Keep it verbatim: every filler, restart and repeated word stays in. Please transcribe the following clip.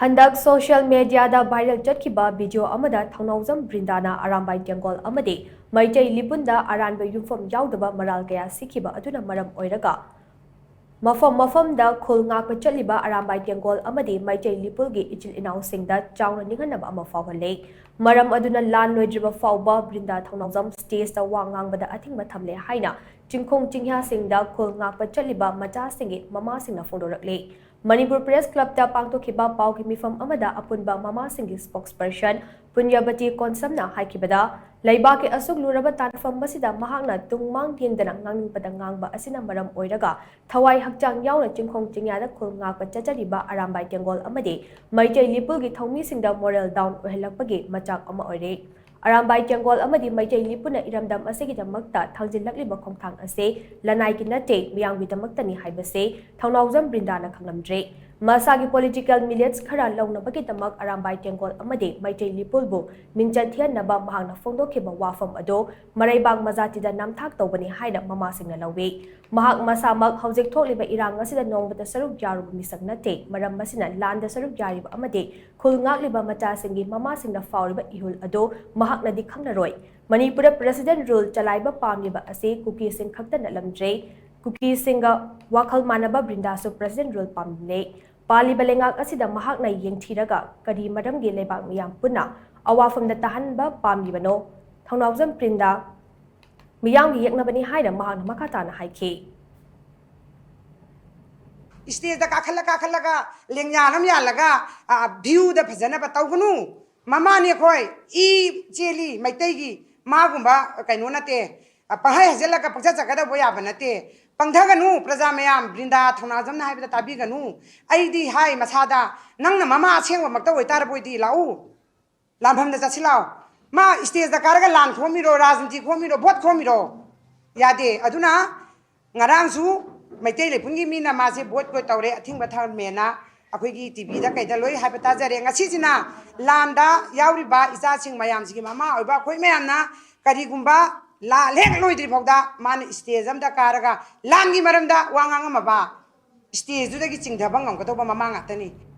ꯍꯟꯗꯛ social mediaꯗ viral ꯆꯠꯈꯤꯕ video ꯑꯃꯗ ꯊꯧꯅꯥꯎꯖꯝ ꯕ꯭ꯔꯤꯟꯗꯥꯅ ꯑꯔꯥꯝꯕꯥꯏ ꯇꯦꯡꯒꯣꯜ ꯑꯃꯗꯤ ꯃꯩꯇꯩ ꯂꯤꯄꯨꯟꯗ ꯑꯔꯥꯟꯕ ꯌꯨꯝꯐꯝ ꯌꯥꯎꯗꯕ ꯃꯔꯥꯜ ꯀꯌꯥ ꯁꯤꯈꯤꯕ ꯑꯗꯨꯅ ꯃꯔꯝ ꯑꯣꯏꯔꯒ ꯃꯐꯝ ꯃꯐꯝꯗ ꯈꯨꯜ ꯉꯥꯛꯄ ꯆꯠꯂꯤꯕ ꯑꯔꯥꯝꯕꯥꯏ ꯇꯦꯡꯒꯣꯜ ꯑꯃꯗꯤ ꯃꯩꯇꯩ ꯂꯤꯄꯨꯜꯒꯤ ꯏꯆꯤꯜ ꯏꯅꯥꯎꯁꯤꯡꯗ ꯆꯥꯎꯅ ꯅꯤꯡꯍꯟꯅꯕ ꯑꯃ ꯐꯥꯎꯍꯜꯂꯤ꯫ ꯃꯔꯝ ꯑꯗꯨꯅ ꯂꯥꯟ ꯂꯣꯏꯗ꯭ꯔꯤꯕ ꯐꯥꯎꯕ ꯕ꯭ꯔꯤꯟꯗꯥ ꯊꯧꯅꯥꯎꯖꯝ stageꯇ ꯋꯥ ꯉꯥꯡꯕꯗ ꯑꯊꯤꯡꯕ ꯊꯝꯂꯦ ꯍꯥꯏꯅ ꯆꯤꯡꯈꯣꯡ ꯆꯤꯡꯌꯥꯁꯤꯡꯗ ꯈꯨꯜ ꯉꯥꯛꯄ ꯆꯠꯂꯤꯕ ꯃꯆꯥꯁꯤꯡꯒꯤ ꯃꯃꯥꯁꯤꯡꯅ ꯐꯣꯡꯗꯣꯔꯛꯂꯤ꯫ ꯃꯅꯤꯄꯨꯔ Press Clubꯇ ꯄꯥꯡꯊꯣꯛꯈꯤꯕ ꯄꯥꯎꯒꯤ ꯃꯤꯐꯝ ꯑꯃꯗ ꯑꯄꯨꯟꯕ ꯃꯃꯥꯁꯤꯡꯒꯤ spokesperson ꯄꯨꯟꯌꯕꯇꯤ ꯀꯣꯟꯁꯝꯅ ꯍꯥꯏꯈꯤꯕꯗ, ꯂꯩꯕꯥꯛꯀꯤ ꯑꯁꯨꯛ ꯂꯨꯔꯕ ꯇꯥꯟꯐꯝ ꯑꯁꯤꯗ ꯃꯍꯥꯛꯅ ꯇꯨꯡ ꯃꯥꯡ ꯌꯦꯡꯗꯅ ꯉꯥꯡꯅꯤꯡꯕꯗ ꯉꯥꯡꯕ ꯑꯁꯤꯅ ꯃꯔꯝ ꯑꯣꯏꯔꯒ ꯊꯋꯥꯏ ꯍꯛꯆꯥꯡ ꯌꯥꯎꯅ ꯆꯤꯡꯈꯣꯡ ꯆꯤꯡꯌꯥꯗ ꯈꯨꯜ ꯉꯥꯛꯄ ꯆꯠꯆꯔꯤꯕ ꯑꯔꯥꯝꯕꯥꯏ ꯇꯦꯡꯒꯣꯜ ꯑꯃꯗꯤ ꯃꯩꯇꯩ ꯂꯤꯄꯨꯜꯒꯤ ꯊꯧꯃꯤꯁꯤꯡꯗ moral down ꯑꯣꯏꯍꯜꯂꯛꯄꯒꯤ ꯃꯆꯥꯛ ꯑꯃ ꯑꯣꯏꯔꯦ꯫ ꯑꯔꯥꯝꯕꯥꯏ ꯇꯦꯡꯒꯣꯜ ꯑꯃꯗꯤ ꯃꯩꯇꯩ ꯂꯤꯄꯨꯅ ꯏꯔꯝꯗꯝ ꯑꯁꯤꯒꯤꯗꯃꯛꯇ ꯊꯥꯡꯖꯤꯜꯂꯛꯂꯤꯕ ꯈꯣꯡꯊꯥꯡ ꯑꯁꯤ ꯂꯅꯥꯏꯒꯤ ꯅꯠꯇꯦ, ꯃꯤꯌꯥꯝꯒꯤꯗꯃꯛꯇꯅꯤ ꯍꯥꯏꯕꯁꯤ ꯊꯧꯅꯥꯎꯖꯝ ꯕ꯭ꯔꯤꯟꯗꯥꯅ ꯈꯪꯂꯝꯗ꯭ꯔꯦ꯫ ꯃꯁꯥꯒꯤ political mileage ꯈꯔ ꯂꯧꯅꯕꯒꯤꯗꯃꯛ ꯑꯔꯥꯝꯕꯥꯏ ꯇꯦꯡꯒꯣꯜ ꯑꯃꯗꯤ ꯃꯩꯇꯩ ꯂꯤꯄꯨꯜꯕꯨ ꯃꯤꯡꯆꯠ ꯊꯤꯍꯟꯅꯕ ꯃꯍꯥꯛꯅ ꯐꯣꯡꯗꯣꯛꯈꯤꯕ ꯋꯥꯐꯝ ꯑꯗꯨ ꯃꯔꯩꯕꯥꯛ ꯃꯖꯥꯇꯤꯗ ꯅꯝꯊꯥꯛ ꯇꯧꯕꯅꯤ ꯍꯥꯏꯅ ꯃꯃꯥꯁꯤꯡꯅ ꯂꯧꯏ꯫ ꯃꯍꯥꯛ ꯃꯁꯥꯃꯛ ꯍꯧꯖꯤꯛ ꯊꯣꯛꯂꯤꯕ ꯏꯔꯥꯡ ꯑꯁꯤꯗ ꯅꯣꯡꯃꯇ ꯁꯔꯨꯛ ꯌꯥꯔꯨꯕ ꯃꯤꯁꯛ ꯅꯠꯇꯦ꯫ ꯃꯔꯝ ꯑꯁꯤꯅ ꯂꯥꯟꯗ ꯁꯔꯨꯛ ꯌꯥꯔꯤꯕ ꯑꯃꯗꯤ ꯈꯨꯜ ꯉꯥꯛꯂꯤꯕ ꯃꯆꯥꯁꯤꯡꯒꯤ ꯃꯃꯥꯁꯤꯡꯅ ꯐꯥꯎꯔꯤꯕ ꯏꯍꯨꯜ ꯑꯗꯨ ꯃꯍꯥꯛꯅꯗꯤ ꯈꯪꯂꯔꯣꯏ꯫ ꯃꯅꯤꯄꯨꯔꯗ President Rule ꯆꯂꯥꯏꯕ ꯄꯥꯝꯂꯤꯕ ꯑꯁꯤ ꯀꯨꯀꯤꯁꯤꯡ ꯈꯛꯇ ꯅꯠꯂꯝꯗ꯭ꯔꯦ꯫ ꯀꯨꯀꯤꯁꯤꯡꯒ ꯋꯥꯈꯜ ꯃꯥꯟꯅꯕ ꯕ꯭ꯔꯤꯟꯗꯥꯁꯨ President Rule ꯄꯥꯝꯂꯤꯕꯅꯦ꯫ ꯄꯥꯜꯂꯤꯕ ꯂꯩꯉꯥꯛ ꯑꯁꯤꯗ ꯃꯍꯥꯛꯅ ꯌꯦꯡꯊꯤꯔꯒ ꯀꯔꯤ ꯃꯔꯝꯒꯤ ꯂꯩꯕꯥꯛ ꯃꯤꯌꯥꯝ ꯄꯨꯟꯅ ꯑꯋꯥꯐꯝꯗ ꯇꯥꯍꯟꯕ ꯄꯥꯝꯂꯤꯕꯅꯣ? ꯊꯧꯅꯥꯎꯖꯝ ꯕ꯭ꯔꯤꯟꯗꯥ ꯃꯤꯌꯥꯝꯒꯤ ꯌꯦꯛꯅꯕꯅꯤ ꯍꯥꯏꯅ ꯃꯍꯥꯛꯅ ꯃꯈꯥ ꯇꯥꯅ ꯍꯥꯏꯈꯤ꯫ Stageꯇ ꯀꯥꯈꯠꯂ ꯀꯥꯈꯠꯂꯒ ꯂꯦꯡꯌꯥꯟ ꯑꯃ ꯌꯥꯜꯂꯒ, ꯑ, viewꯗ ꯐꯖꯅꯕ ꯇꯧꯒꯅꯨ꯫ ꯃꯃꯥꯅꯤ ꯑꯩꯈꯣꯏ, ꯏ ꯆꯦꯜꯂꯤ ꯃꯩꯇꯩꯒꯤ, ꯃꯥꯒꯨꯝꯕ ꯀꯩꯅꯣ ꯅꯠꯇꯦ꯫ ꯑ, ꯄꯪꯍꯥꯏ ꯍꯥꯏꯖꯤꯜꯂꯒ ꯄꯪꯆꯠ ꯆꯠꯀꯗꯧꯕ ꯌꯥꯕ ꯅꯠꯇꯦ꯫ ꯄꯪꯊꯒꯅꯨ, ꯄ꯭ꯔꯖꯥ ꯃꯌꯥꯝ, ꯕ꯭ꯔꯤꯟꯗꯥ ꯊꯧꯅꯥꯖꯝꯅ ꯍꯥꯏꯕꯗ ꯇꯥꯕꯤꯒꯅꯨ꯫ ꯑꯩꯗꯤ ꯍꯥꯏ ꯃꯁꯥꯗ, ꯅꯪꯅ ꯃꯃꯥ ꯑꯁꯦꯡꯕꯃꯛꯇ ꯑꯣꯏꯇꯥꯔꯕꯣꯏꯗꯤ ꯂꯥꯛꯎ꯫ ꯂꯥꯟꯐꯝꯗ ꯆꯠꯁꯤ ꯂꯥꯎ꯫ ꯃꯥ stageꯇ ꯀꯥꯔꯒ ꯂꯥꯟ ꯈꯣꯝꯃꯤꯔꯣ, ꯔꯥꯖꯅꯤꯇꯤ ꯈꯣꯝꯃꯤꯔꯣ, vote ꯈꯣꯝꯃꯤꯔꯣ? ꯌꯥꯗꯦ꯫ ꯑꯗꯨꯅ ꯉꯔꯥꯡꯁꯨ ꯃꯩꯇꯩ ꯂꯩꯄꯨꯡꯒꯤ ꯃꯤꯅ ꯃꯥꯁꯦ vote ꯀꯣꯏ ꯇꯧꯔꯦ, ꯑꯊꯤꯡꯕ ꯊꯝꯃꯦꯅ ꯑꯩꯈꯣꯏꯒꯤ TVꯗ ꯀꯩꯗ ꯂꯣꯏ ꯍꯥꯏꯕ ꯇꯥꯖꯔꯦ꯫ ꯉꯁꯤꯁꯤꯅ ꯂꯥꯟꯗ ꯌꯥꯎꯔꯤꯕ ꯏꯆꯥꯁꯤꯡ ꯃꯌꯥꯝꯁꯤꯒꯤ ꯃꯃꯥ ꯑꯣꯏꯕ ꯑꯩꯈꯣꯏ ꯃꯌꯥꯝꯅ ꯀꯔꯤꯒꯨꯝꯕ ꯂꯥꯟ ꯍꯦꯛ ꯂꯣꯏꯗ꯭ꯔꯤ ꯐꯥꯎꯗ ꯃꯥꯅ stage ꯑꯝꯗ ꯀꯥꯔꯒ ꯂꯥꯟꯒꯤ ꯃꯔꯝꯗ ꯋꯥ ꯉꯥꯡꯉꯝꯃꯕ, stageꯗꯨꯗꯒꯤ ꯆꯤꯡꯊꯕ ꯉꯝꯒꯗꯧꯕ ꯃꯃꯥ ꯉꯥꯛꯇꯅꯤ꯫